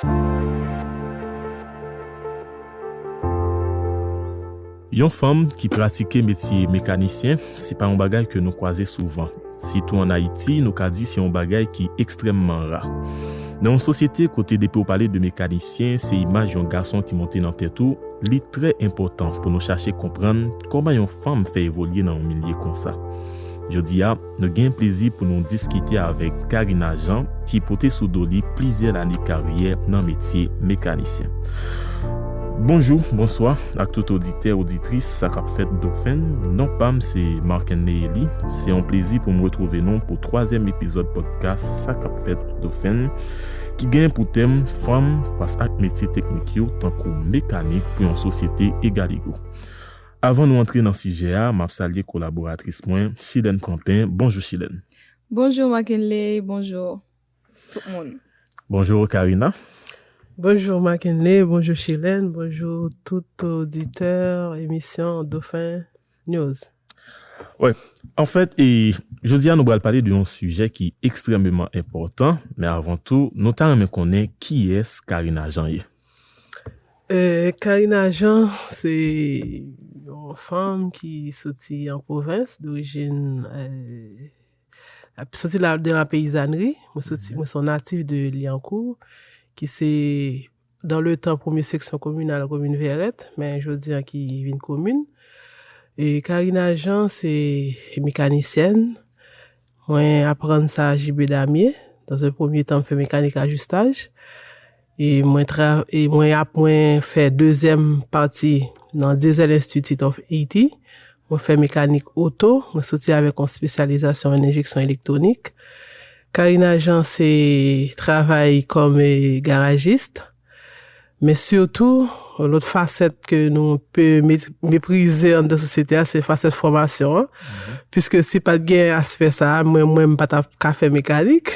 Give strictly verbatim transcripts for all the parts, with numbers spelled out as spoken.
Yon fanm ki pratike metye mekanisyen, se pa yon bagay ke nou kwaze souvan, sitou ann Ayiti, nou ka di se yon bagay ki ekstrèmman ra. Nan yon sosyete kote depi w pale de mekanisyen, se imaj yon gason ki monte nan tèt ou, li trè enpòtan pou nou chache konprann kòman yon fanm fè evolye nan yon milye konsa. Jodi a, nou gen plezi pou nou diskite avèk Karina Jean, ki pote sou do li plizyè lane karyè nan metye mekanisyen. Bonjou, bonswa ak tout oditè, oditris, sa k ap fèt Dofen. Non pa m se Markenley Elie. Se yon plezi pou m retwouve nou pou twazyèm epizòd pòdkas Sa k ap fèt Dofen, ki gen pou tèm Fanm fas ak metye teknik yo tankou mekanik pou yon sosyete egaligo. Avan nou antre nan sijè a, m ap salye kolaboratris mwen, Chilène Crampin. Bonjou, Chilène. Bonjou, Markenley. Bonjou tout moun. Bonjou, Karina. Bonjou, Markenley. Bonjou, Chilène. Bonjou tout oditè emisyon Dofen News. Wè, anfèt, e, jodi a nou pral pale de yon sijè ki ekstrèmeman enpòtan, men avan tou, nou ta renmen konnen kiyès Karina Jean ye. E, Karina Jean, se yon fanm ki soti an pwovens, dorijin, e, ap soti la, de la peyizanri. Mwen soti, mwen se yon natif de Lyankou, ki se dans le temps premye seksyon kominal komin Vèrèt, men jodi a ki vin komin. E Karina Jean se mekanisyèn. Mwen aprann sa J B Damier. Dans un premier temps, m fè mekanik ajistaj. E mwen tra-, e mwen ap-, mwen fè dezyèm pati nan Diesel Institute of Haiti. Mwen fè mekanik oto. Mwen soti avèk yon espesyalizasyon an enjeksyon elektwonik. Karina Jean se travay kòm, e, garajis. Men sitou, yon lòt fasèt ke nou pe me-, meprize anndan sosyete a, se fasèt fòmasyon an. Piske si pa t gen aspè sa a, mwen, mwen, m pa t ap ka fè mekanik.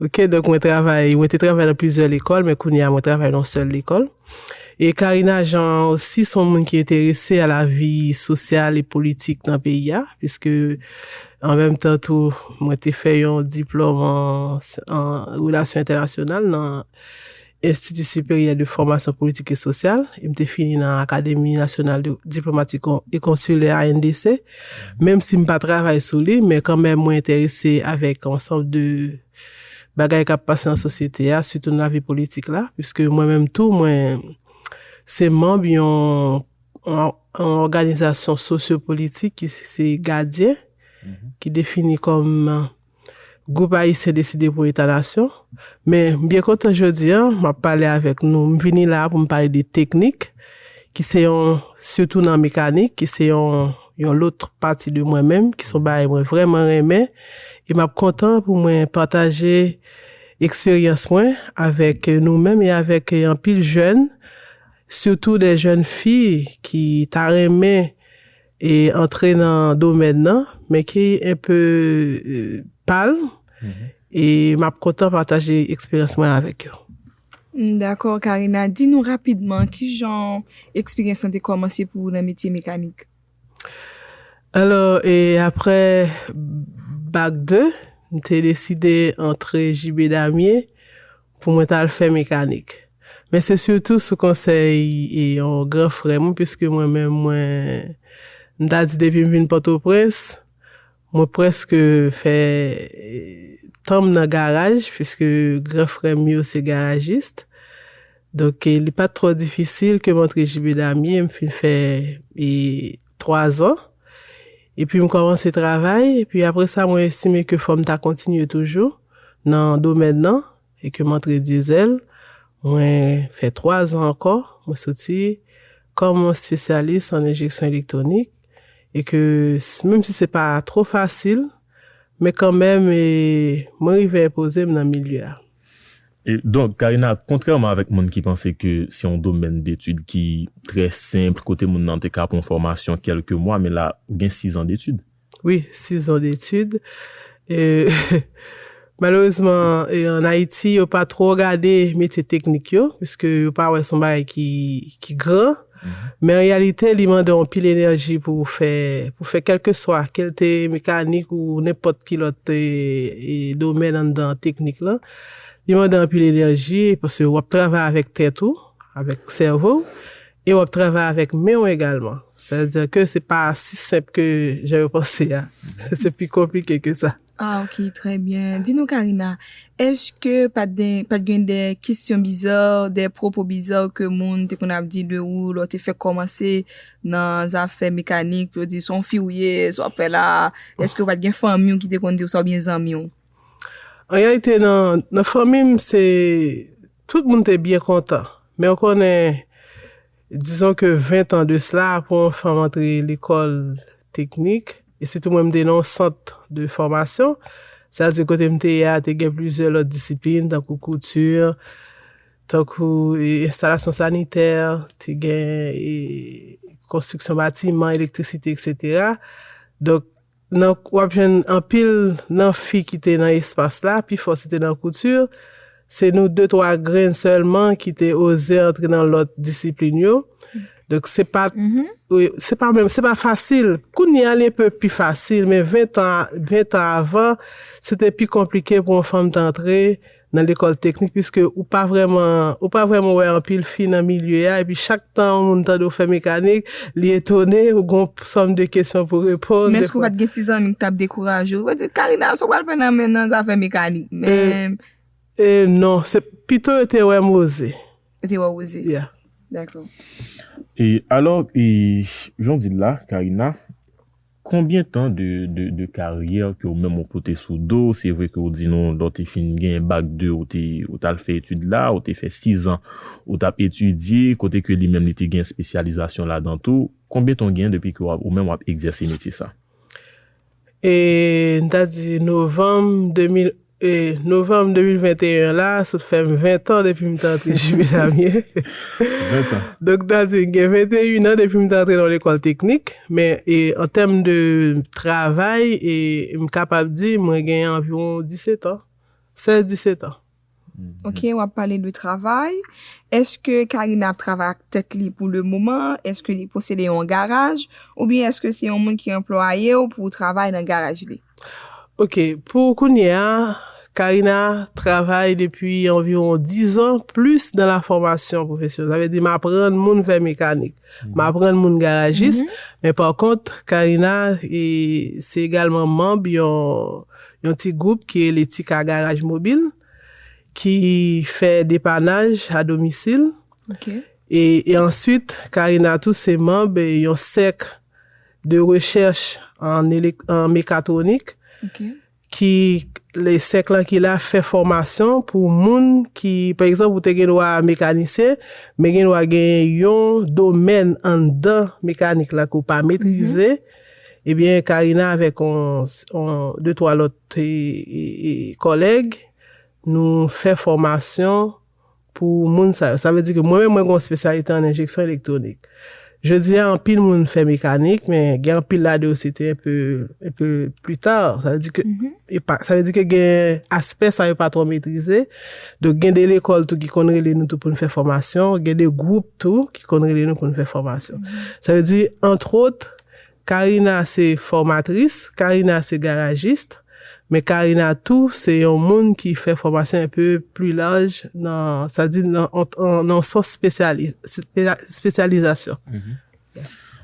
Oke, donk mwen travay, mwen te travay nan plizyè lekòl, men kounye a mwen travay nan yon sèl lekòl. E Karina Jean osi se yon moun ki enterese a lavi sosyal e politik nan peyi a, piske an menm tan tou, mwen te fè yon diplòm an, an relasyon entènasyonal nan Institut Supérieur de Formation Politique et Sociale, e m te fini nan Akademi Nasyonal de Diplomatik Kon-, e Konsilè, A N D C. Menm si m pa travay sou li, men kanmenm mwen enterese avèk ansanm de bagay k ap pase nan sosyete a, sitou nan lavi politik la, piske mwen menm tou, mwen se manm yon, yon, yon òganizasyon sosyopolitik ki se Gadyen, ki defini kòm Gwoup Ayisyen Deside pou Leta Nasyon. Men m byen kontan jodi a, m ap pale avèk nou. M vini la pou m pale de teknik, ki se yon, sitou nan mekanik, ki se yon, yon lòt pati de mwen menm, ki se yon bagay mwen vrèman renmen. E m ap kontan pou mwen pataje eksperyans mwen avèk nou menm e avèk anpil jèn, sitou de jèn fi ki ta renmen e antre nan domèn nan, men ki enpe, e, pal. E m ap kontan pataje eksperyans mwen avèk yo. Mm, dakò, Karina. Di nou rapidman, kijan eksperyans lan te kòmanse pou ou nan metye mekanik? Alò, e apre bak de, m te deside antre J B Damier pou mwen t al fè mekanik. Men se sitou sou konsèy e yon gran frè mwen, piske mwen menm, mwen, m ta di depi m vin Pòtoprens, mwen prèske fè, e, tan m nan garaj, piske gran frè m yo se garajis. Donk, e, li pa t twò difisil ke m antre J B Damier, m fin fè, e, twa zan. Epi m kòmanse travay, epi apre sa, mwen estime ke fò m ta kontinye toujou nan domèn nan, e ke m antre Diesel. Mwen fè twa zan ankò, mwen soti kòm yon espesyalis an enjeksyon elektwonik, e ke s-, menm si se pa twò fasil, men kanmenm, e, mwen rive enpoze m nan milye a. E donk, Karina, kontrèman avèk moun ki panse ke se yon domèn detid ki trè senp, kote moun nan te ka pran yon fòmasyon kèlke mwa, men la, ou gen sis an detid. Wi, sis an detid. E, malerezman, e, ann Ayiti, yo pa twò gade metye teknik yo, piske yo pa wè se yon bagay ki, ki gran. Men an reyalite, li mande anpil enèji pou w fè, pou fè kèlkeswa, kèlte mekanik ou nenpòt ki lòt, e, e, domèn anndan teknik lan. Li mande anpil enèji, paske w ap travay avèk tèt ou, avèk sèvo w, e w ap travay avèk men w egalman. Sa vle di ke se pa si senp ke jan yo panse a. Se pi konplike ke sa. Ah, ok, trè byen. Di nou, Karina, èske pa t de, pa t gen de kesyon biza, de pwopo biza ke moun te konn ap di de ou lè w te fèk kòmanse nan zafè mekanik, pou yo di se yon fi w ye, sa w ap fè la? Èske pa t gen fanmi w ki te konn di w sa oubyen zanmi w? An reyalite, nan, nan fanmi m, se tout moun te byen kontan. Men w konnen, dizon ke ven tan de sila, pou yon fanm antre lekòl teknik, e sitou mwen, m te nan yon sant de fòmasyon, sa vle di kote m te ye a, te gen plizyè lòt disiplin, tankou kouti, tankou e, enstalasyon sanitè, te gen e, konstriksyon batiman, elektrisite, etsetera. Donk, nan, w ap jwenn anpil nan fi ki te nan espas la, pifò se te nan kouti, se nou de, twa grenn sèlman ki te oze antre nan lòt disiplin yo. Donk, se pa, wi, se pa menm, se pa fasil. Kounye a, li enpe pi fasil, men ven tan, ven tan avan, se te pi konplike pou yon fanm te antre nan lekòl teknik, piske ou pa vrèman, ou pa vrèman wè anpil fi nan milye a, epi chak tan yon moun tande w fè mekanik, li etone, ou gen yon sòm de kesyon pou reponn. Men èske w pa t gen ti zanmi ki t ap dekouraje w? Ou di, Karina, sa w pral fè nan men nan zafè mekanik? Men E non, se pito yo te wè m oze. Yo te wè w oze? Yeah. Dakò. E alò, e, jan w di l la, Karina, konbyen tan de, de, de karyè ke w menm ou pote sou do? Se vre ke w di nou, lè w te fin gen bak de, ou te, ou t al fè etid la, ou te fè sizan, ou t ap etidye, kote ke li menm li te gen espesyalizasyon ladan tou. Konbyen tan w gen depi ke w ap, ou menm w ap egzèse metye sa? E, n ta di novanm de mil, e, novanm de mil venteyen la, sot fè m ven tan depi m te antre Jimmy Damien. Ven tan. Donk, n ta di, gen venteyen an depi m te antre nan lekòl teknik, men e, an tèm de travay, e, m kapab di, mwen gen anviwon disèt an. Sèz, disèt an. Ok, w ap pale de travay. Èske Karina ap travay ak tèt li pou le moman? Èske li posede yon garaj? Oubyen èske se yon moun ki anplwaye w pou w travay nan garaj li? Ok, pou kounye a, Karina travay depi anviwon diz an, plis nan la fòmasyon pwofesyonèl. Sa vle di, m aprann moun fè mekanik. M aprann moun garajis. Men pa kont, Karina, e, se egalman manb yon, yon ti gwoup ki rele Tika Garaj Mobil, ki fè depanaj a domisil. Ok. E, e answit, Karina tou se manb yon sèk de rechèch an, elek- an mekatronik Ok. ki, le sèk lan ki la fè fòmasyon pou moun ki, pa egzanp, ou te gen dwa mekanisyen, men gen dwa gen yon domèn anndan mekanik la ke w pa metrize, ebyen, Karina avèk on, on, de, twa lòt e, e, e, kòlèg, nou fè fòmasyon pou moun sa yo. Sa vle di ke mwen menm, mwen gen yon espesyalite an enjeksyon elektwonik. Jodi a, anpil moun fè mekanik, men gen anpil ladan yo se te enpe, enpe pli ta. Sa vle di ke, e pa, sa vle di ke gen aspè sa yo pa twò metrize. Donk, gen de lekòl tou ki konn rele nou tou pou n fè fòmasyon, gen de gwoup tou ki konn rele nou pou n fè fòmasyon. Sa vle di, antwot, Karina se fòmatris, Karina se garajis, men Karina tou se yon moun ki fè fòmasyon enpe pli laj nan, sa di nan, an- an- nan sans espesyali- espesyali- espesyalizasyon.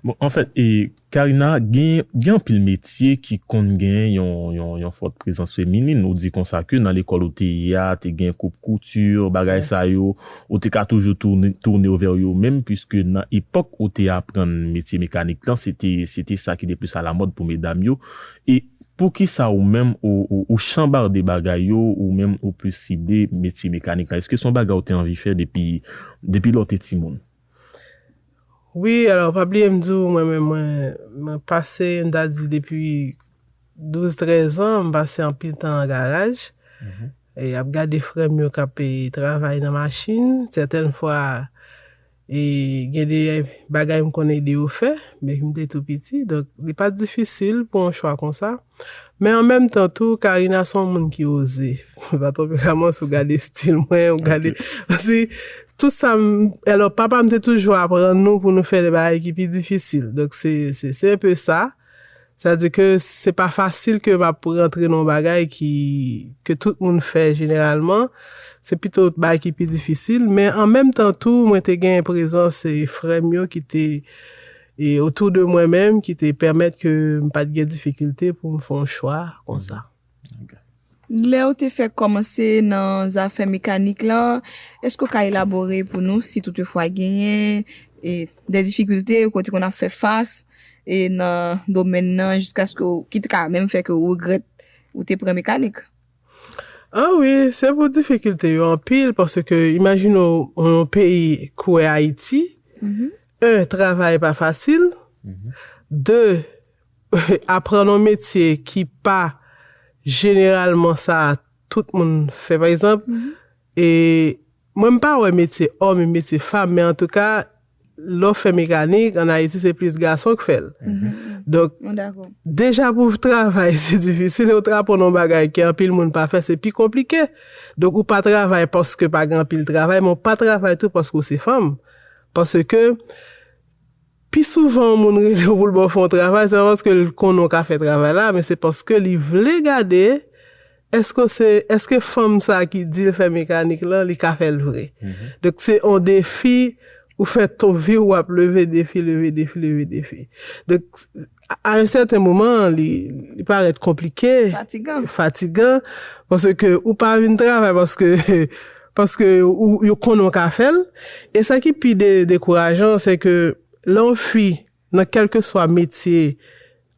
Bon, anfèt, e, Karina, gen, gen anpil metye ki konn gen yon, yon, yon fòt prezans feminin. Ou di konsa ke nan lekòl ou te ye a, te gen koup kouti, bagay sa yo, ou te ka toujou toune, toune w vè yo menm, piske nan epòk ou te aprann metye mekanik lan, se te, se te sa ki te plis alamòd pou medam yo. E poukisa ou menm, ou, ou, ou chanbarde bagay yo, ou menm ou plis sible metye mekanik la? Èske se yon bagay ou te anvi fè depi, depi lè w te timoun? Wi, alò, pa bliye m di w, mwen menm, mwen, mwen pase, m ta di depi douz, trèz an, m pase anpil tan nan garaj. E ap gade frè m yo k ap, e, travay nan machin. Sètèn fwa, e, gen de bagay m konn ede yo fè, men m te tou piti. Donk, li pa t difisil pou yon chwa konsa. Men an menm tan tou, Karina se yon moun ki oze. Pa tonbe ramas, ou gade estil mwen, ou gade. Paske tout sa, m- alò, papa m te toujou aprann nou pou nou fè de bagay ki pi difisil. Donk, se, se, se enpe sa. Sa di ke se pa fasil ke m ap rantre nan yon bagay ki, ke tout moun fè jeneralman. Se pito bagay ki pi difisil. Men an menm tan tou, mwen te gen prezans e frè m yo ki te e otou de mwen menm, ki te pèmèt ke m pa t gen difikilte pou m fè yon chwa konsa. Lè w te fèk kòmanse nan zafè mekanik lan, èske w ka elabore pou nou si toutefwa genyen e de difikilte kote konn ap fè fas e nan domèn nan jiskaske w ki te ka menm fè ke w regrèt ou te pran mekanik? Ah wi, se pou difikilte yo anpil paske imajine w yon peyi kouwè Ayiti, un, travay pa fasil, de, aprann yon metye ki pa jeneralman sa tout moun fè. Pa egzanp, e mwen m pa wè metye òm e metye fanm, men antouka, lè w fè mekanik, ann Ayiti, se plis gason k fè l. Donk, deja pou travay, se difisil, e w t aprann yon bagay ke anpil moun pa fè, se pi konplike. Donk, ou pa travay paske pa gen anpil travay, men w pa travay tou paske w se fanm. Paske, pi souvan yon moun rele w pou l ba w fè yon travay, se pa paske l konnen w ka fè travay la, men se paske li vle gade èske se, èske fanm sa ki di l fè mekanik lan, li ka fè l vre. Donk, se yon defi, ou fè tout vi w ap leve defi, leve defi, leve defi. Donk, a yon sèten moman, li, li parèt konplike, fatigan, paske ou pa vin travay paske, paske ou, yo konnen w ka fè l. E sa ki pi de, dekourajan, se ke lè yon fi, nan kèlkeswa metye,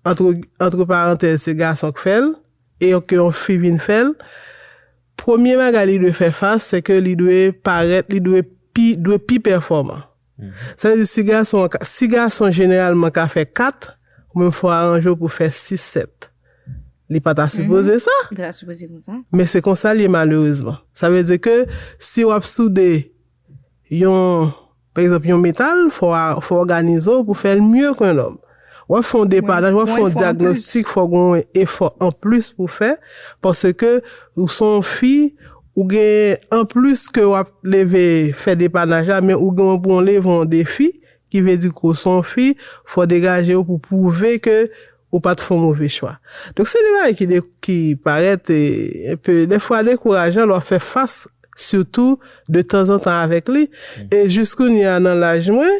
antre, antre parantèz, se gason k fè l, e ke yon fi vin fè l, premye bagay li dwe fè fas, se ke li dwe parèt, li dwe pi, dwe pi pèfòman. Sa vle di, si gason, si gason jeneralman ka fè kat, ou menm fò w aranje w pou fè sis, sèt. Li pa ta sipoze sa. Li pa ta sipoze konsa. Men se konsa l ye malerezman. Sa vle di ke si w ap soude yon, pa egzanp, yon metal, fò w, fò w òganize w pou fè l mye ke yon lòm. W ap fè yon depanaj, w ap fè yon dyagnostik, fò w gen yon efò anplis pou w fè, paske ou se yon fi, ou gen anplis ke w ap leve fè depanaj la, men ou gen pou w leve yon defi, ki vle di ke w se yon fi, fò w degaje w pou pwouve ke ou pa t fè yon move chwa. Donk, se de bagay ki, de, ki parèt e, enpe, dèfwa dekourajan lè w ap fè fas, sitou detanzantan avèk li. E jiskounye a nan laj mwen,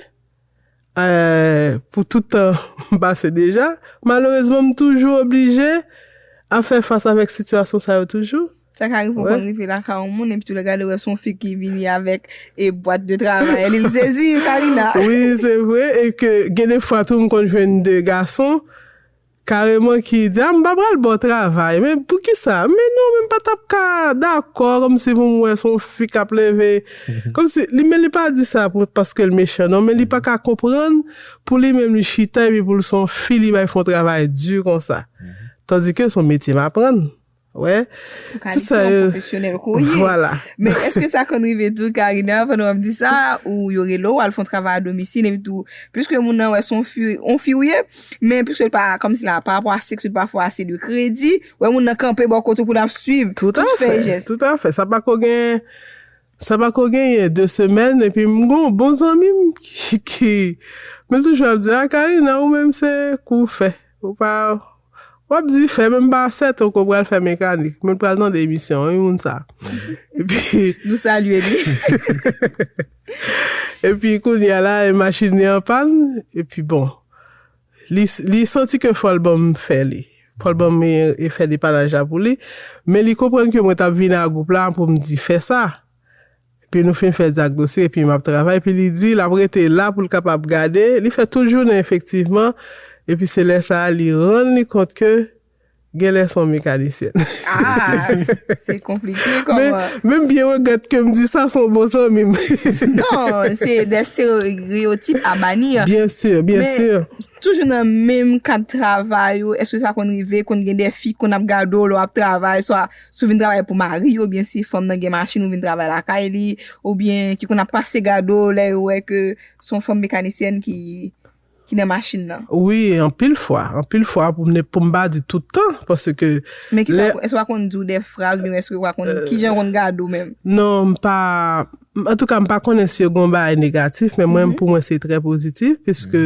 e, pou tout tan m pase deja, malerezman, m toujou oblije ap fè fas avèk sitiyasyon sa yo toujou. Sa ka rive w konn rive lakay yon moun epi tou lè gade w wè se yon fi ki vini avèk e bwat de travay li, l sezi, Karina. Wi, se vre. E ke gen de fwa tou m konn jwenn de gason, kareman ki di, a, m pa pral ba w travay. Men poukisa? Men non, men m pa t ap ka dakò, kòmsi pou m wè se yon fi k ap leve. Kòmsi, li, men li pa di sa pou, paske l mechan, non, men li pa ka konprann pou li menm li chita epi pou l se yon fi, li bay fè yon travay di konsa. Tandike se yon metye m aprann. Wè. Ou ka di ke yon pwofesyonèl ke w ye. Vwala. Men èske sa konn rive tou, Karina, pandan w ap di sa, ou yo rele w, al fè yon travay a domisil, epi tou, piske moun nan wè se yon fi, yon fi w ye, men piske l pa, kòmsi la, pa rapò a sèks, li pa fè w ase de kredi, wè moun nan kanpe bò kote w pou l ap swiv tout fè e jès. Toutafè, toutafè. Sa pako gen, sa pako genyen de semèn, epi m gen yon bon zanmi m ki, ki, men l toujou ap di, a, Karina, ou menm se kou w fè. Ou pa, w ap di fè, men m pa sèten ke w pral fè mekanik. Men l pral tande emisyon an, wi, moun sa. Epi nou salye li. Epi kounye a la, e machin li an pàn, epi bon. Li, li santi ke fò l ban m fè li. Fò l ban m e, e fè depanaj la pou li. Men li konprann ke mwen t ap vin a gwoup la pou m di fè sa. Epi nou fin fè dyagnostik, epi m ap travay, epi li di l ap rete la pou l kapab gade. Li fè tout jounen efektivman, epi se lè sa a li rann li kont ke genlè se yon mekanisyèn. Ah, se konplike kòman. Men, men m byen regrèt ke m di sa, se yon bon zanmi m. Non, se de estereotip a bani. Byen si, byen si. Toujou nan menm kad travay ou, èske sa konn rive, konn gen de fi konn ap gade w lè w ap travay, swa si w vin travay pou mari, oubyen si fanm nan gen machin, ou vin travay lakay li, oubyen ki konn ap pase gade w lè yo wè ke se yon fanm mekanisyèn ki, ki nan machin nan? Wi, anpil fwa, anpil fwa pou m, pou m pa di tout tan, paske... Men kisa, èske w pa konn di w de fraz, oubyen èske w pa konn, kijan yo konn gade w menm? Non, m pa, antouka, m pa konnen si yo gen yon bagay negatif, men mwen, pou mwen, se trè pozitif, piske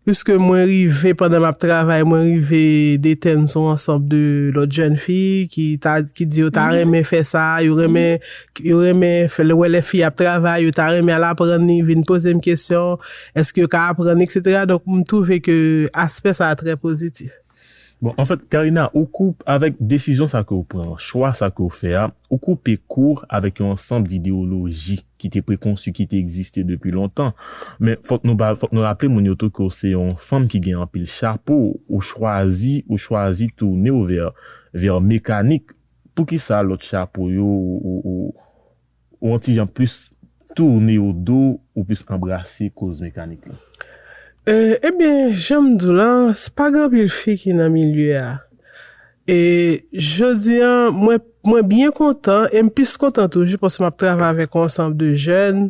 Piske mwen rive, pandan m ap travay, mwen rive detenn sou ansanm de lòt jèn fi ki ta, ki di yo ta renmen fè sa, yo renmen, yo renmen fè, wè lè fi ap travay, yo ta renmen al aprann li, vin poze m kesyon, èske yo ka aprann, etsetera. Donk, m twouve ke aspè sa a trè pozitif. Bon, anfèt, Karina, ou koup avèk desizyon sa ke w pran, chwa sa ke w fè a, ou koupe kou avèk yon ansanm dideyoloji ki te prekonsi, ki te egziste depi lontan. Men fòk nou ba, fòk nou raple moun yo tou ke w se yon fanm ki gen anpil chapo, ou chwazi, ou chwazi tounen w vè, vè mekanik. Poukisa lòt chapo yo, ou, ou, ou yon ti jan plis tounen w do, ou plis anbrase koz mekanik la? E, ebyen, jan m di w la, se pa gen anpil fi ki nan milye a. E jodi a, mwen, mwen byen kontan, e m plis kontan toujou paske m ap travay avèk yon ansanm de jèn.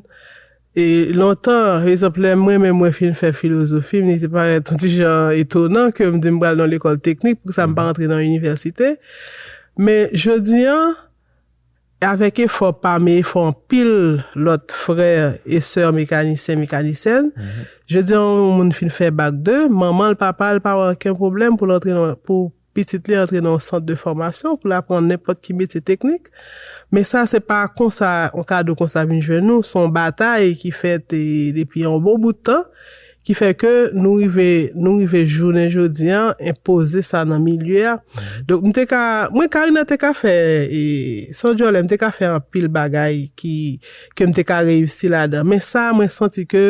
E lontan, pa egzanp, lè mwen menm mwen fin fè filozofi, m, li te parèt yon ti jan etonan ke m di m pral nan lekòl teknik, poukisa m pa antre nan inivèsite. Men jodi a, avèk efò pa m e efò anpil lòt frè e sè mekanisyen, mekanisyèn, jodi a yon moun fin fè bak de, manman l, papa l pa wè okenn pwoblèm pou l antre nan, pou pitit li antre nan yon sant de fòmasyon, pou l aprann nenpòt ki metye teknik. Men sa, se pa konsa, yon kado konsa vin jwenn nou, se yon batay ki fèt e, depi yon bon bout tan, ki fè ke nou rive, nou rive jounen jodi a, enpoze sa nan milye a. Donk, m te ka, mwen, Karina te ka fè, e, san dyòlè, m te ka fè anpil bagay ki, ke m te ka reyisi ladan. Men sa, mwen santi ke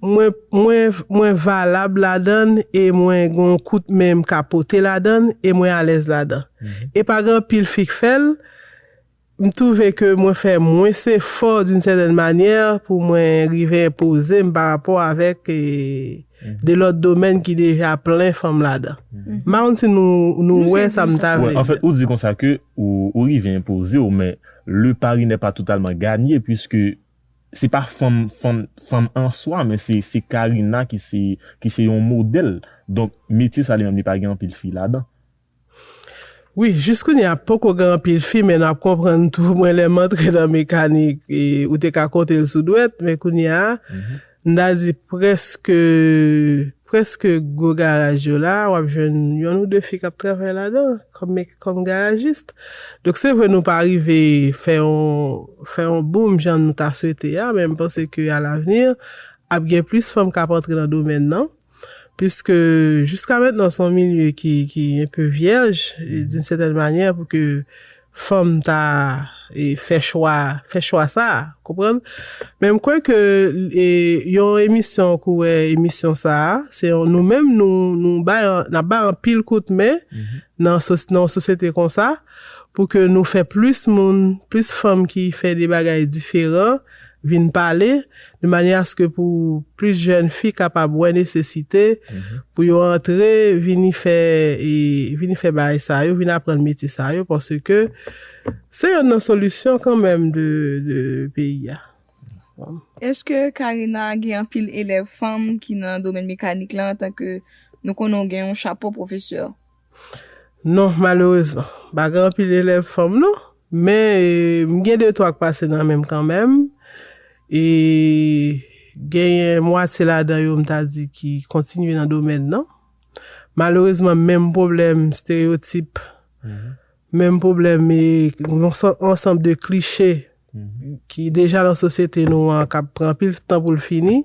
mwen, mwen, mwen valab ladan l e mwen gen yon kout men m ka pote ladan l e mwen alèz ladan. E pa gen anpil fi k fè l, m twouve ke mwen fè mwens efò d'une certaine manière pou mwen rive enpoze m pa rapò avèk, e, de lòt domèn ki deja plen fanm ladan. M pa konn si nou, nou wè sa m ta vle di. Anfèt, ou di konsa ke ou, ou rive enpoze w, men le pari n'est pas totalement gagné, puisque se pa fanm, fanm, fanm an swa, men se, se Karina ki se, ki se yon modèl. Donk, metye sa li menm, li pa gen anpil fi ladan. Wi, jis kounye a, poko gen anpil fi, men n ap konprann tou, mwen, lè m antre nan mekanik, e, ou te ka konte l sou dwèt, men kounye a, m ta di prèske, prèske gwo garaj yo la, w ap jwenn yonn ou de fi k ap travay ladan, kòm, kòm garajis. Donk, se vre, nou pa rive fè yon, fè yon boom jan nou ta swete a, men m panse ke alavni, ap gen plis fanm k ap antre nan domèn nan. Puisque jusqu'à maintenant, c'est un milieu qui, qui est un peu vierge, et d'une certaine manière, pou ke fanm ta, e, fè chwa, fè chwa sa, konprann? Men m kwè ke, e, yon emisyon, kou wè emisyon sa, se yon, nou menm, nou, nou bay, n ap bay anpil kout men nan, nan yon sosyete konsa, pou ke nou fè plis moun, plis fanm ki fè de bagay diferan, vin pale, de manyè aske pou plis jèn fi kapab wè nesesite pou yo antre, vini fè, e, vini fè bagay sa yo, vin aprann metye sa yo, paske se yonn nan solisyon kanmenm de, de peyi a. Èske Karina gen anpil elèv fanm ki nan domèn mekanik la antanke nou konnen w gen yon chapo pwofesè? Non, malerezman. Pa gen anpil elèv fanm, non. Men, e, m gen de twa k pase nan men m kanmenm. E genyen mwatye ladan yo, m ta di, ki kontinye nan domèn nan. Malerezman, menm pwoblèm esteyotip, menm pwoblèm, e, yon ansanm de kliche ki deja nan sosyete nou an, k ap pran anpil tan pou l fini.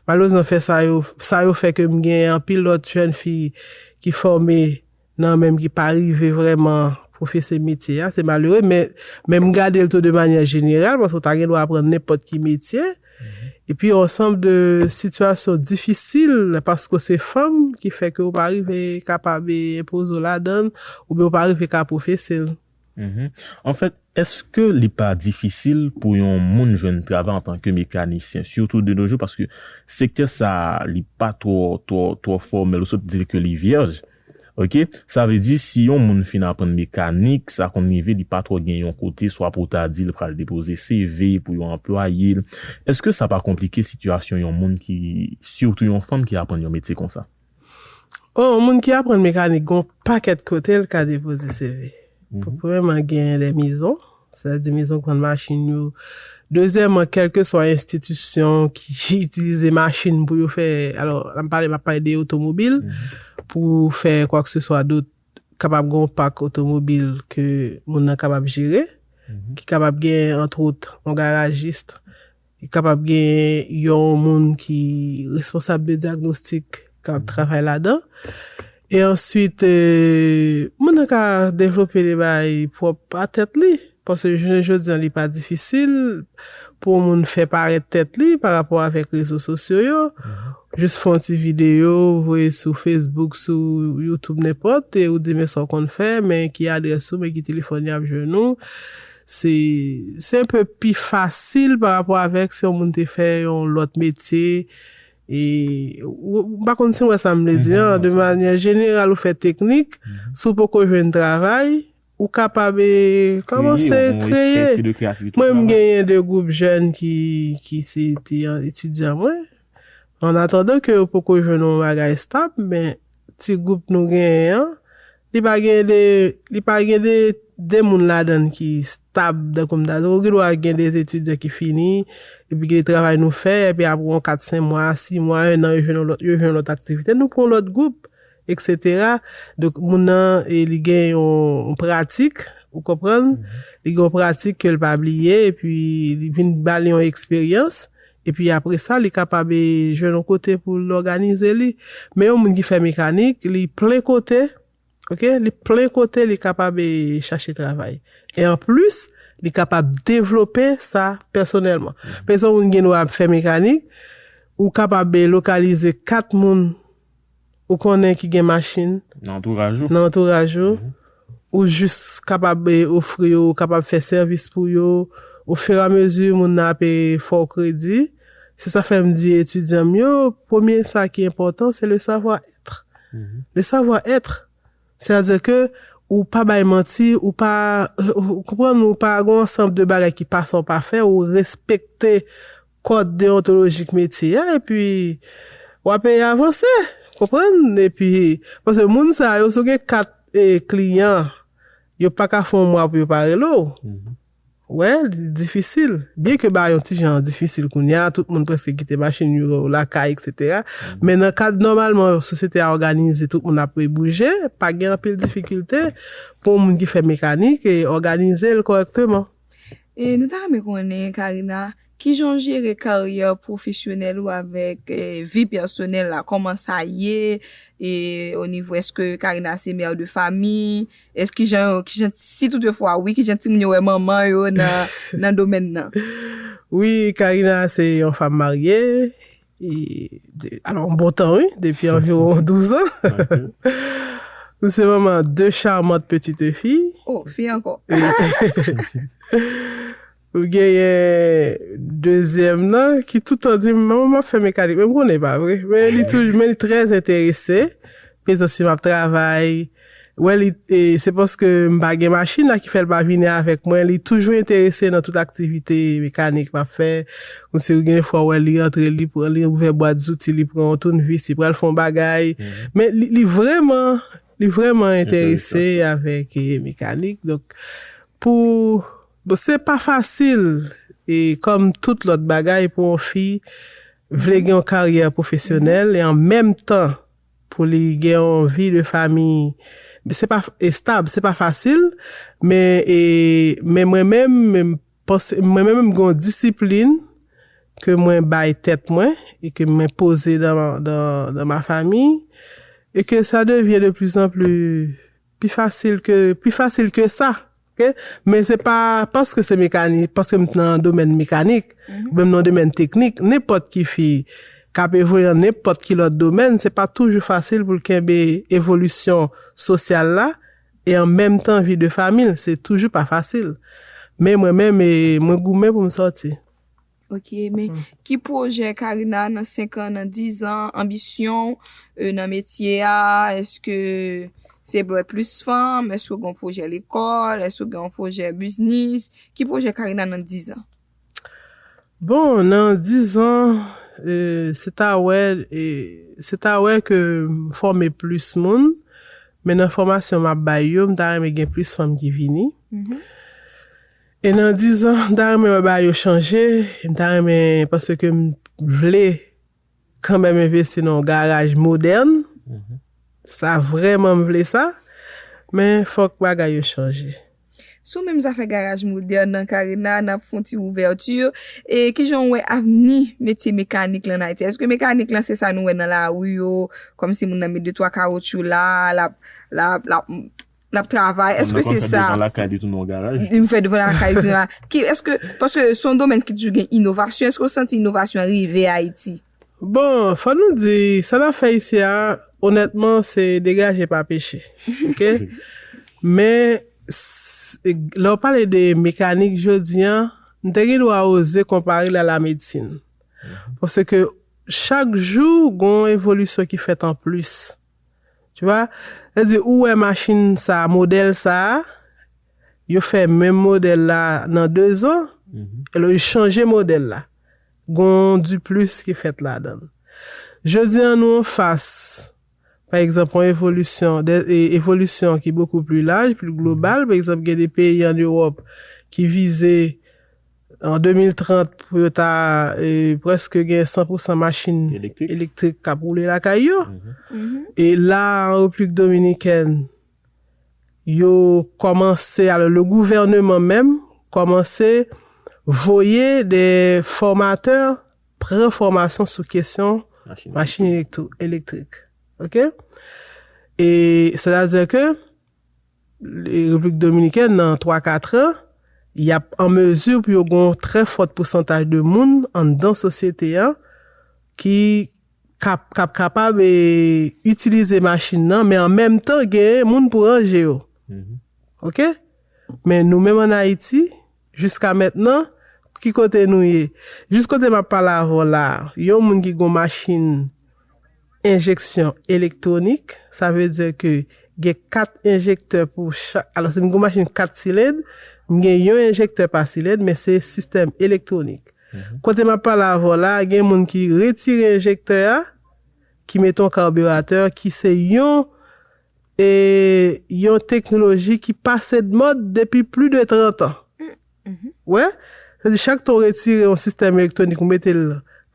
Malerezman, fè sa yo, sa yo fè ke m gen anpil lòt jèn fi ki fòme nan menm ki pa rive vrèman pwofese metye a, se malere, men, men m gade l tou de manyè jeneral, paske w ta gen dwa aprann nenpòt ki metye. Epi yon ansanm de sitiyasyon difisil, paske se fanm, ki fè ke w pa rive kapab enpoze w ladan l, oubyen w pa rive ka pwofese l. Anfèt, èske li pa difisil pou yon moun jwenn travay antanke mekanisyen, sitou de nos jours, paske sektè sa a, li pa twò, twò, twò fòmèl, ou sot di ke li vyèj. Oke? Sa vle di, si yon moun fin aprann mekanik, sa konn rive, li pa twò gen yon kote, swa pou w ta di, li pral depoze C V pou yo anplwaye l. Èske sa pa konplike sitiyasyon yon moun ki, sitou yon fanm ki aprann yon metye konsa? O, yon moun ki aprann mekanik, gen yon pakèt kote l ka depoze C V. Pou, premyèman, gen lè mezon, Sètadi mezon k vann machin yo. Dezyèmman, kèlkeswa enstitisyon ki itilize machin pou yo fè, alò, m ap pale, m ap pale de otomobil, pou fè kwakeseswa dòt, kapab gen yon pak otomobil ke moun nan kapab jere, ki kapab gen, antwòt, yon garajis, li kapab gen yon moun ki responsab de dyagnostik k ap travay ladan. E answit, e, moun nan ka devlope de bagay pwòp a tèt li. Paske jounen jodi an, li pa difisil pou yon moun fè parèt tèt li pa rapò avèk rezo sosyo yo. Jis fè yon ti videyo, voye sou Facebook, sou YouTube, nenpòt, e ou di men sa w konn fè, men ki adrès ou, men ki telefòn y ap jwenn ou. Se, se enpe pi fasil pa rapò avèk si yon moun te fè yon lòt metye. E, ou, m pa konn si w wè sa m vle di an, de manyè jeneral, ou fè teknik, si w poko jwenn travay, ou kapab, e, kòmanse kreye. Mwen, m genyen de gwoup jèn ki, ki se te etidyan mwen. An atandan ke yo poko jwenn yon bagay estab, men ti gwoup nou genyen an, li pa gen de, li pa gen de, de moun ladan l ki estab, tankou m ta di w, ou gen dwa gen de etidyan ki fini, epi gen de travay nou fè, epi apre yon kat, senk mwa, sis mwa, en an, yo jwenn yon lòt, yo jwenn yon lòt aktivite, nou pran yon lòt gwoup, etsetera. Donk, moun nan, e, li gen yon, yon pratik, ou konprann? Li gen yon pratik ke l pa bliye, epi li vin ba li yon eksperyans, epi apre sa, li kapab, e, jwenn yon kote pou l òganize li. Men yon moun ki fè mekanik, li plen kote, oke? Li plen kote, li kapab, e, chache travay. E anplis, li kapab devlope sa pèsonèlman. Pa egzanp, moun gen dwa ap fè mekanik, ou kapab, e, lokalize kat moun ou konnen ki gen machin nan antouraj ou, nan antouraj ou, ou jis kapab, e, ofri yo, ou kapab fè sèvis pou yo, ofiramezi moun nan ap, e, fè w kredi. Se sa fè m di etidyan m yo, premye sa ki enpòtan, se le savoir-être. Le savoir-être, sètadi ke ou pa bay manti, ou pa, ou konprann, ou pa gen yon ansanm de bagay ki pa sa w pa fè, ou respekte kòd deyontolojik metye a, epi w ap avanse, konprann? Epi, paske moun sa yo, si w gen kat, e, kliyan, yo pa ka fè yon mwa pou yo pa rele w. Wè, li difisil. Byen ke bagay yon ti jan difisil kounye a, tout moun prèske kite machin yo lakay, etsetera. Men nan kad nòmalman sosyete a òganize, tout moun ap bouje, pa gen anpil difikilte pou yon moun ki fè mekanik e òganize l kòrèkteman. E nou ta renmen konnen, Karina, kijan w jere karyè pwofesyonèl ou avèk, e, vi pèsonèl la? Kòman sa ye? E o nivo, èske Karina se mè de fami? Èske kijan, kijan, si toutefwa wi, kijan timoun yo wè manman yo nan, nan domèn nan? Wi, Karina se yon fanm marye. E, de, alò, yon bon tan, wi, depi anviwon douz an. Nou se manman de charmante petite fille. Oh, fi ankò. M genyen dezyèm nan ki toutan di m, "Manman, m ap fè mekanik." Men m konnen e pa vre. Men li toujou, men li trè enterese. Pezan si m ap travay. Wè, li, e, se paske m pa gen machin la ki fè l pa vini avèk mwen. Li toujou enterese nan tout aktivite mekanik m ap fè. Kòmsi gen fwa, wè, li antre, li pran, li ouvè bwat zouti, li pran yon tounvis, li pral fè yon bagay. Men li, li vrèman, li vrèman enterese avèk, e, mekanik. Donk, pou, bon, se pa fasil, e, kòm tout lòt bagay, pou yon fi vle gen yon karyè pwofesyonèl e an menm tan pou li gen yon vi de fami, se pa estab, se pa fasil, men, e, men mwen menm, men m panse, mwen menm, m gen yon disiplin ke mwen bay tèt mwen e ke mwen poze dans, dans, dans ma famille, et que ça devient de plus en plus, pi fasil ke, pi fasil ke sa. Oke? Men se pa paske se mekanik, paske m nan domèn mekanik, oubyen m nan domèn teknik, nenpòt ki fi k ap evolye nan nenpòt ki lòt domèn, se pa toujou fasil pou l kenbe evolisyon sosyal la e an menm tan vi de fami l, se toujou pa fasil. Men mwen menm, e, mwen goumen pou m sòti. Ok, men ki pwojè Karina nan senk an, nan diz an, anbisyon w, e, nan metye a? Èske se pou wè plis fanm? Èske w gen yon pwojè lekòl? Èske w gen yon pwojè biznis? Ki pwojè Karina nan diz an? Bon, nan diz an, e, se ta wè, e, se ta wè ke m fòme plis moun, men nan fòmasyon m ap bay yo, m ta renmen gen plis fanm ki vini. Mhm. E nan dizan, m ta renmen wè bagay yo chanje, m ta renmen, paske m vle kanmenm envesti nan yon garaj modèn. Sa vrèman m vle sa, men fòk bagay yo chanje. Sou menm zafè garaj modèn nan, Karina, n ap fè yon ti ouvèti. E kijan w wè avni metye mekanik lan an Ayiti? Èske mekanik lan se sa nou wè nan lari yo, kòmsi moun nan met de twa kawotchou la, l ap l ap l ap l ap travay? Èske se sa? Devan lakay li tounen yon garaj. Li fè devan lakay li tounen. Ki, èske, paske se yon domèn ki toujou gen inovasyon, èske w santi inovasyon an rive Ayiti? Bon, fò nou di, sa n ap fè isi a, onètman, se degaje pa peche. Oke? Men, lè w pale de mekanik jodi a, m te gen dwa oze konpare l a la medsin. Paske chak jou, gen yon evolisyon ki fèt an plis. Tu vois? Sa di, ou wè machin sa, modèl sa, yo fè menm modèl la nan dezan, e lè yo chanje modèl la. Gen yon diplis ki fèt ladan l. Jodi a, nou anfas, pa egzanp, yon evolisyon, de, e, evolisyon ki bokou pli laj, pli global. Pa egzanp, gen de peyi ann Ewòp ki vize an de mil trant pou yo ta e, prèske gen san pou san machin elektrik k ap woule lakay yo. E la, an Repiblik Dominikèn, yo kòmanse, alò, le gouvèneman menm kòmanse voye de fòmatè pran fòmasyon sou kesyon machin elektrik. Oke? E sètadi ke Repiblik Dominikèn, nan twa kat an, y ap an mezi pou yo gen yon trè fòt pousantaj de moun anndan sosyete a ki k ap, k ap kapab e, itilize machin nan, men an menm tan, gen moun pou ranje yo. Oke? Men nou menm ann Ayiti, jiska mentnan, ki kote nou ye? Jis kote m ap pale avè w la, yon moun ki gen yon machin enjeksyon elektwonik, sa vle di ke gen kat enjektè pou chak. Alò, si m gen yon machin kat silenn, m gen yon enjektè pa silenn, men se sistèm elektwonik. Kote m ap pale avè w la, gen moun ki retire enjektè a, ki mete yon kabiratè, ki se yon, e, yon teknoloji ki pase de mòd depi plis de trant an. Wè? Sa di chak tan w retire yon sistèm elektwonik, ou mete l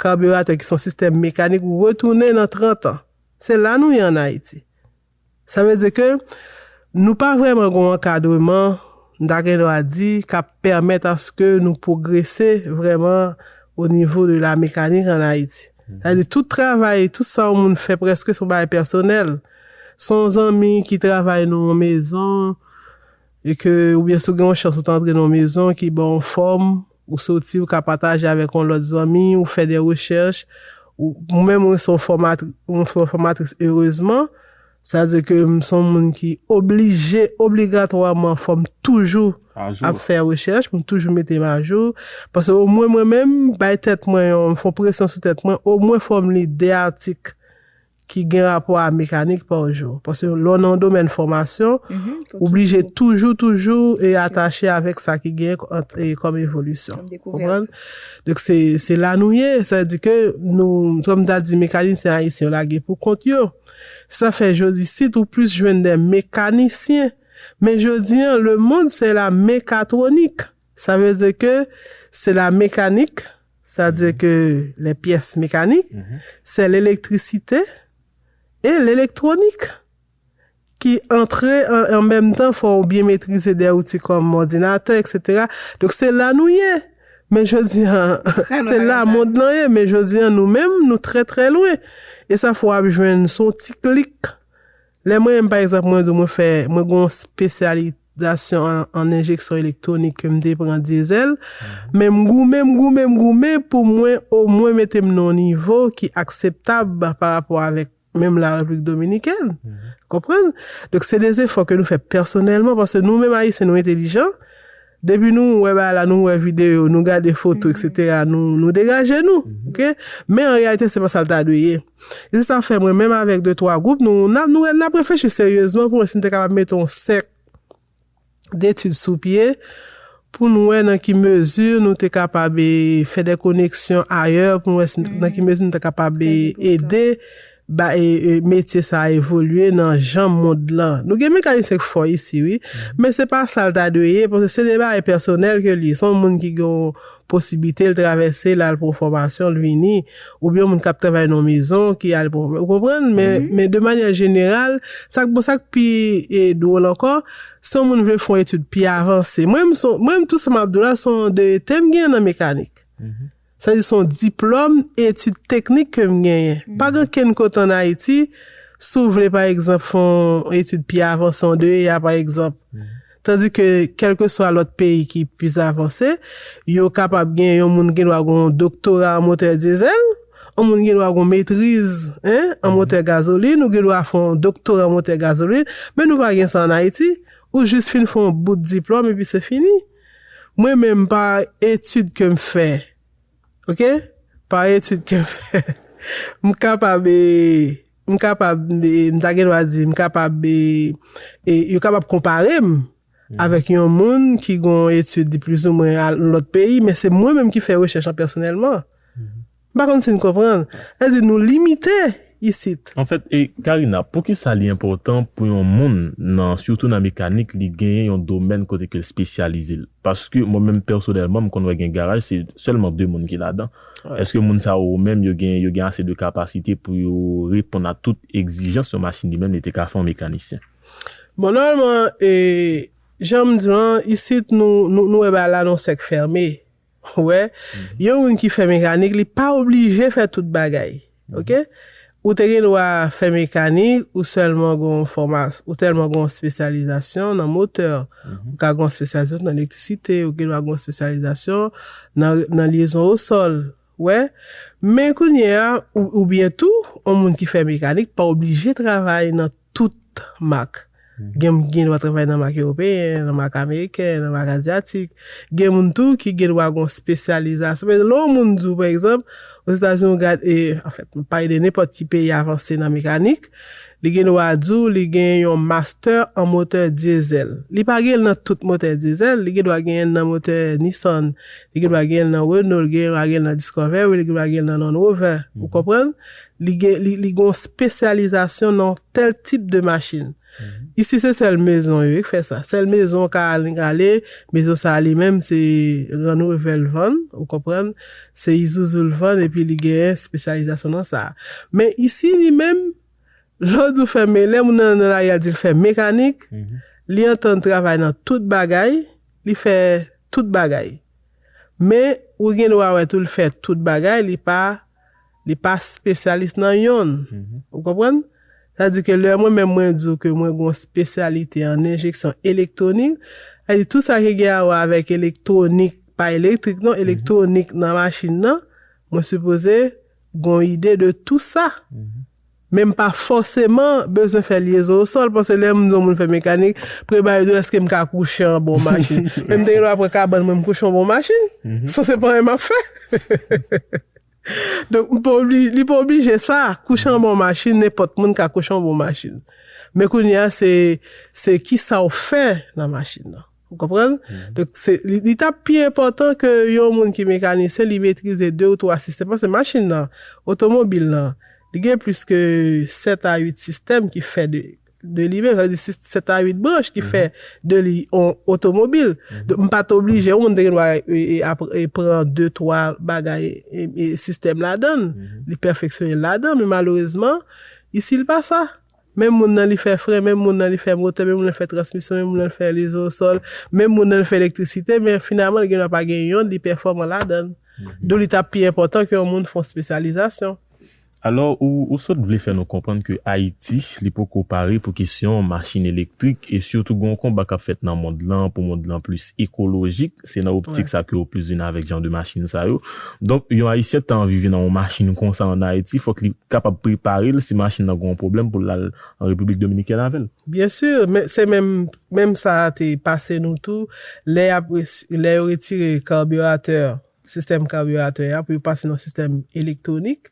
kabiratè ki se yon sistèm mekanik, ou retounen nan trant an. Se la nou ye ann Ayiti. Sa vle di ke nou pa vrèman gen yon ankadreman, m ta gen dwa di, k ap pèmèt aske nou pwogrese vrèman o nivo de la mekanik ann Ayiti. Sa vle di tout travay, tout sa yon moun fè prèske se yon bagay pèsonèl. Se yon zanmi ki travay nan yon mezon, e ke, oubyen si w gen yon chans ou ta antre nan yon mezon ki ba w yon fòm, ou soti, ou ka pataje avèk yon lòt zanmi, ou fè de rechèch, ou, ou menm ou se yon fòmatri, ou se yon fòmatris, erezman, sa vle di ke m se yon moun ki oblije, obligatwaman, fò m toujou ap fè rechèch, pou m toujou mete m ajou, paske omwen mwen menm, bay tèt mwen yon, m fè yon presyon sou tèt mwen, omwen fò m li de atik ki gen rapò a mekanik pa jou. Paske lè w nan yon domèn fòmasyon, ou blije toujou, toujou e atache avèk sa ki gen kòm evolisyon. Konprann? Donk, se, se la nou ye. Sa vle di ke nou, kòm m ta di, mekanisyen ayisyen yo lage pou kont yo. Sa fè jodi, si tou plis jwenn de mekanisyen. Men jodi a, le monde, c'est la mécatronique. Sa vle di ke se la mekanik, sa vle di ke les pièces mécaniques, c'est l'électricité et l'électronique ki antre an, an menm tan, fò w byen metrize de outi kòm òdinatè, etsetera. Donk, se la nou ye. Men jodi a, se la mond lan ye, men jodi a, nou menm, nou trè, trè lwen. E sa fè w ap jwenn, se yon ti klik. Lè mwen menm, pa egzanp, mwen di w mwen fè, mwen gen yon espesyalizasyon an, an enjeksyon elektwonik ke m te pran dyezèl, men m goumen, m goumen, m goumen pou mwen omwen mete m nan yon nivo ki akseptab pa rapò avèk menm la Repiblik Dominikèn. Konprann? Donk, se de zefò ke nou fè pèsonèlman, paske nou menm Ayisyen, nou entelijan. Depi nou wè bagay la, nou wè videyo, nou gade foto, etsetera, nou, nou degaje nou. Oke? Men an reyalite, se pa sa l ta dwe ye. E se sa fè mwen, menm avèk de twa gwoup, nou, n ap, nou, n ap reflechi seryezman pou wè si n te kapab mete yon sèk detid sou pye, pou nou wè nan ki mezi nou te kapab, e, fè de koneksyon ayè, pou nou wè si, nan ki mezi nou te kapab, e, ede ba, e, e, metye sa a evolye nan jan mond lan. Nou gen mekanisyen k fò isi, wi, men se pa sa l ta dwe ye, paske se de bagay pèsonèl ke li ye. Se yon moun ki gen yon posiblite, l travèse, l al pran fòmasyon, l vini, oubyen yon moun k ap travay nan yon mezon, ki al pran, ou konprann? Men, men de manyè jeneral, sa k, bon, sa k pi, e, dwòl ankò, se yon moun vle fè yon etid pi avanse. Mwen, m se, mwen, m tou sa m ap di w la, se yon de te m gen nan mekanik. Sa vle di se yon diplòm etid teknik ke m genyen. Pa gen okenn kote ann Ayiti, si w vle, pa egzanp, fè yon etid pi avanse, yon de E A, pa egzanp. Tandike, kèlkeswa lòt peyi ki plis avanse, yo kapab gen yon moun gen dwa gen yon doktora an motè dyezèl, yon moun gen dwa gen yon metriz, en, an motè gazolin, ou gen dwa fè yon doktora an motè gazolin, men nou pa gen sa ann Ayiti. Ou jis fin fè yon bout diplòm epi se fini. Mwen menm, pa etid ke m fè, oke? Pa etid ke m fè, m kapab, e, m kapab, e, m ta gen dwa di, m kapab, e, e, yo kapab konpare m avèk yon moun ki gen yon etid plizoumwen a lòt peyi, men se mwen menm ki fè rechèch lan pèsonèlman. M pa konn si n konprann. Sa vle di nou limite isit. Anfèt, e, Karina, poukisa li enpòtan pou yon moun, nan, sitou nan mekanik, li genyen yon domèn kote ke l espesyalize l? Paske mwen menm pèsonèlman, m konn wè gen garaj, se sèlman de moun ki ladan. Èske moun sa yo menm, yo gen, yo gen ase de kapasite pou yo reponn a tout egzijans yon machin li menm li te ka fè yon mekanisyen? Bon, nòmalman, e, jan m di w lan, isit nou, nou, nou wè bagay la nan yon sèk fèmen. Ou wè, yon moun ki fè mekanik, li pa oblije fè tout bagay. Oke? Ou te gen dwa fè mekanik, ou sèlman gen yon fòmas-, ou tèlman gen yon espesyalizasyon nan motè. Ou ka gen yon espesyalizasyon nan elektrisite, ou gen dwa gen yon espesyalizasyon nan, nan lyezon o sòl. Ou wè? Men kounye a, ou, oubyen tou, yon moun ki fè mekanik pa oblije travay nan tout mak. Gen, gen dwa travay nan mak ewopeyen, nan mak ameriken, nan mak azyatik. Gen moun tou ki gen dwa gen yon espesyalizasyon. Men lè yon moun di w, pa egzanp, Ozetazini, ou gad, e, anfèt, m pale de nenpòt ki peyi avanse nan mekanik, li gen dwa di w li gen yon mastè an motè dyezèl. Li pa gen l nan tout motè dyezèl, li gen dwa genyen l nan motè Nissan, li gen dwa genyen l nan Renault, li gen dwa genyen l nan Discovery, li gen dwa genyen l nan Land Rover. Ou konprann? Li gen, li, li gen yon espesyalizasyon nan tèl tip de machin. Isi, se sèl mezon yo ki fè sa. Sèl mezon w ka al, ale, mezon sa a li menm, se Land Rover l vann, ou konprann? Se Isuzu l vann, epi li genyen espesyalizasyon nan sa a. Men isi, li menm, lè w di w fè me-, lè moun nan nan lari a di l fè mekanik, li antann travay nan tout bagay, li fè tout bagay. Men, ou gen dwa wè tou l fè tout bagay, li pa, li pa espesyalis nan yonn. Ou konprann? Sa di ke lè mwen menm mwen di w ke mwen gen yon espesyalite an enjeksyon elektwonik, sa di tou sa ki gen a wè avèk elektwonik, pa elektrik non, elektwonik nan machin nan, mwen sipoze gen yon ide de tou sa. Men m pa fòseman bezwen fè lyezon o sòl, paske lè m di yon moun fè mekanik, premye bagay yo di, èske m ka kouche anba yon machin? Men m te gen dwa pran kabann mwen, m kouche anba yon machin. Sa se pa anyen m ap fè. Donk, m pa obli-, li pa oblije sa, kouche anba yon machin, nenpòt moun ka kouche anba yon machin. Men kounye a, se, se kisa w fè nan machin nan. Ou konprann? Donk, se, li, li t ap pi enpòtan ke yon moun ki mekanisyen, li metrize de ou twa sistèm. Paske machin nan, otomobil nan, li gen plis ke sèt a uit sistèm ki fè de, de li menm. Sa vle di, se sèt a uit branch ki fè de li yon otomobil. Donk, m pa t oblije, yon moun te gen dwa, e, e, ap-, e, pran de, twa bagay, e, e, sistèm ladan l. Li pèfeksyone l ladan, men malerezman, isi l pa sa. Menm moun nan li fè fren, menm moun nan li fè motè, menm moun nan li fè transmisyon, menm moun nan li fè lyezon o sòl, menm moun nan li fè elektrisite, men finalman li gen dwa pa gen yonn li pèfòman ladan l. Donk li t ap pi enpòtan ke yon moun fè yon espesyalizasyon. Alò, ou, ou sot vle fè nou konprann ke Ayiti, li poko pare pou kesyon machin elektrik, e sitou gen yon konba k ap fèt nan mond lan, pou mond lan plis ekolojik, se nan optik sa ke yo plis vin avèk jan de machin sa yo. Donk, yon Ayisyen ki ta anvi vin nan yon machin konsa ann Ayiti, fòk li kapab prepare l si machin nan gen yon pwoblèm pou l al an Repiblik Dominikèn avè l. Byen si, men se menm, menm sa a te pase nou tou, lè y ap resi-, lè yo retire kabiratè, sistèm kabiratè a, pou yo pase nan sistèm elektwonik.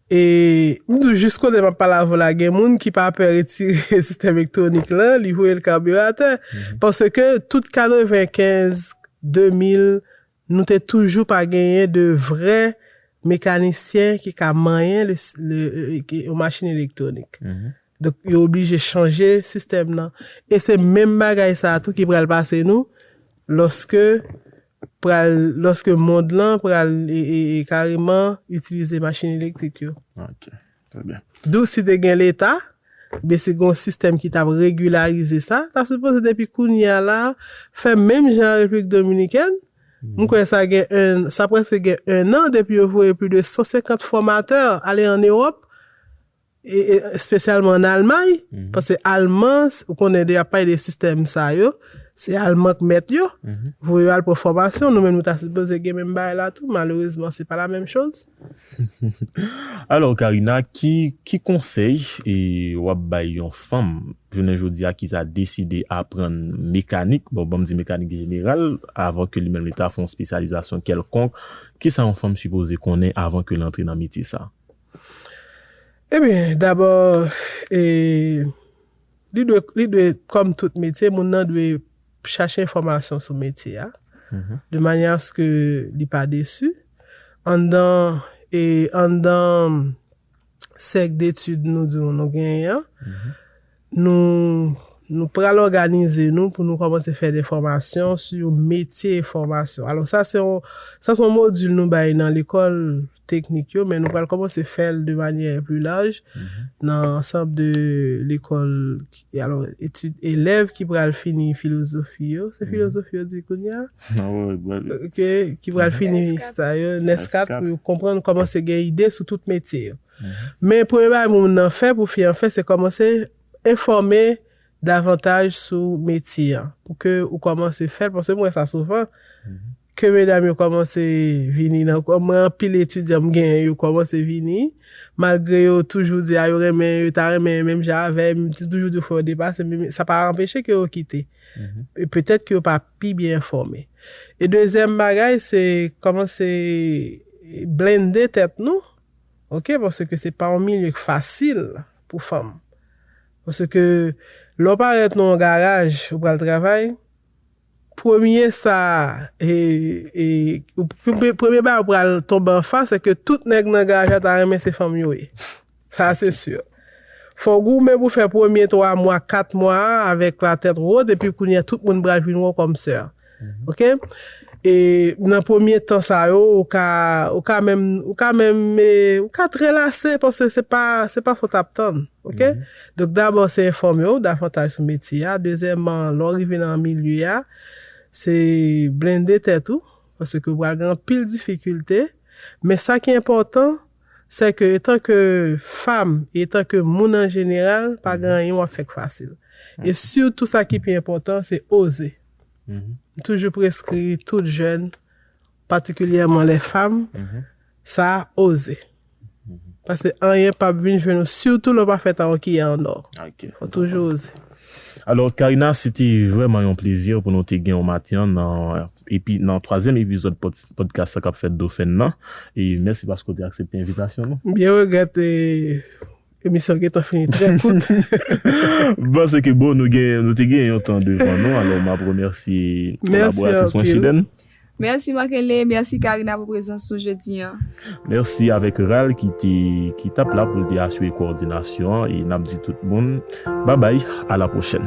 E m di w, jis kote m ap pale avè w la, gen moun ki pa pè retire sistèm elektwonik lan, li voye l kabiratè. Paske tout katrevenkenz, de mil, nou te toujou pa genyen de vrè mekanisyen ki ka manyen le, le, le, yon machin elektwonik. Donk, yo oblije chanje sistèm nan. E se menm bagay sa a tou ki pral pase nou lòske pral, lòske mond lan pral e, e, e kareman itilize machin elektrik yo. Ok, trè byen. Dou si te gen Leta, ben si gen yon sistèm ki t ap regilarize sa, ta sipoze depi kounye a la, fè menm jan Repiblik Dominikèn. M kwè sa gen en, sa prèske gen en an depi yo voye plis de san senkant fòmatè ale ann Ewòp, e, e, espesyalman ann Almay, paske Alman, ou konnen de ap pale de sistèm sa yo, se Alman k mèt yo, voye yo al pran fòmasyon, nou menm nou ta sipoze gen menm bagay la tou, malerezman se pa la menm choz. Alò, Karina, ki, ki konsèy e w ap bay yon fanm jounen jodi a ki ta deside aprann mekanik, bon, ban m di mekanik jeneral, avan ke li menm li ta fè yon espesyalizasyon kèlkonk, kisa yon fanm sipoze konnen avan ke l antre nan metye sa? Ebyen, dabò, e, li dwe, li dwe, kòm tout metye, moun nan dwe chache enfòmasyon sou metye a, de manyè aske li pa desi. Anndan, e, anndan sèk detid nou di nou genyen an, nou, nou pral òganize nou pou nou kòmanse fè de fòmasyon sou metye e fòmasyon. Alò, sa se yon, sa se yon modil nou bay nan lekòl teknik yo, men nou pral kòmanse fè l de manyè pli laj nan ansanm de lekòl, alò, etid, elèv ki pral fini filozofi yo. Se filozofi yo di kounye a? Ok, ki pral fini sa yo, neskat, pou yo konprann, kòmanse gen ide sou tout metye yo. Men premye bagay moun nan fè, pou fi an fè, se kòmanse enfòme davantaj sou metye an, pou ke ou kòmanse fè l, paske m wè sa souvan, ke medam yo kòmanse vini nan, mwen anpil etidyan m genyen, yo kòmanse vini, malgre yo toujou di a yo renmen, yo ta renmen menm jan avè m, toujou di yo fè yo depase, men sa pa anpeche ke yo kite. E petèt ke yo pa pi byen enfòme. E dezyèm bagay, se kòmanse blende tèt nou, ok, paske se pa yon milye k fasil pou fanm. Paske lè w parèt nan yon garaj, ou pral travay, premye sa, e, e, ou, premye, premye bagay ou pral tonbe anfas, se ke tout nèg nan garaj la ta renmen se fanm yo ye. Sa se si. Fò w goumen pou fè premye twa mwa, kat mwa a avèk latèt wot, epi kounye a tout moun pral vin wè w kòm sè. Ok? E nan premye tan sa yo, ou ka, ou ka menm, ou ka menm, e, ou ka trelase, paske se pa, se pa sa w t ap tann. Ok? Donk, dabò, se enfòme w davantaj sou metye a. Dezyèmman, lè w rive nan milye a, se blende tèt ou, paske ou pral gen anpil difikilte. Men sa ki enpòtan, se ke etanke fanm, etanke moun an jeneral, pa gen anyen w ap fè k fasil. E sitou sa ki pi enpòtan, se oze. M toujou preskri tout jèn, patikilyèman lè fanm, sa oze. Paske anyen p ap vin jwenn ou, sitou lè w pa fèt a yon kiyè an nò. Fò toujou oze. Alò, Karina, se te vrèman yon plezi pou nou te gen w maten an nan, epi, nan twazyèm epizòd pod-, podcast sa k ap fèt Dofen nan. E mèsi paske w te aksepte envitasyon nou. M byen regrèt, e, emisyon gentan fini trè kout. M panse ke, bon, nou gen, nou te gen yon tan devan nou, alò m ap remèsye kolaboratris mwen, Chilèn. Mèsi Marc-Henley, mèsi Karina pou prezans ou jodi an. Mèsi avèk Ral ki te, ki t ap la pou l te asire kowòdinasyon an, e n ap di tout moun babay, a la pwochèn.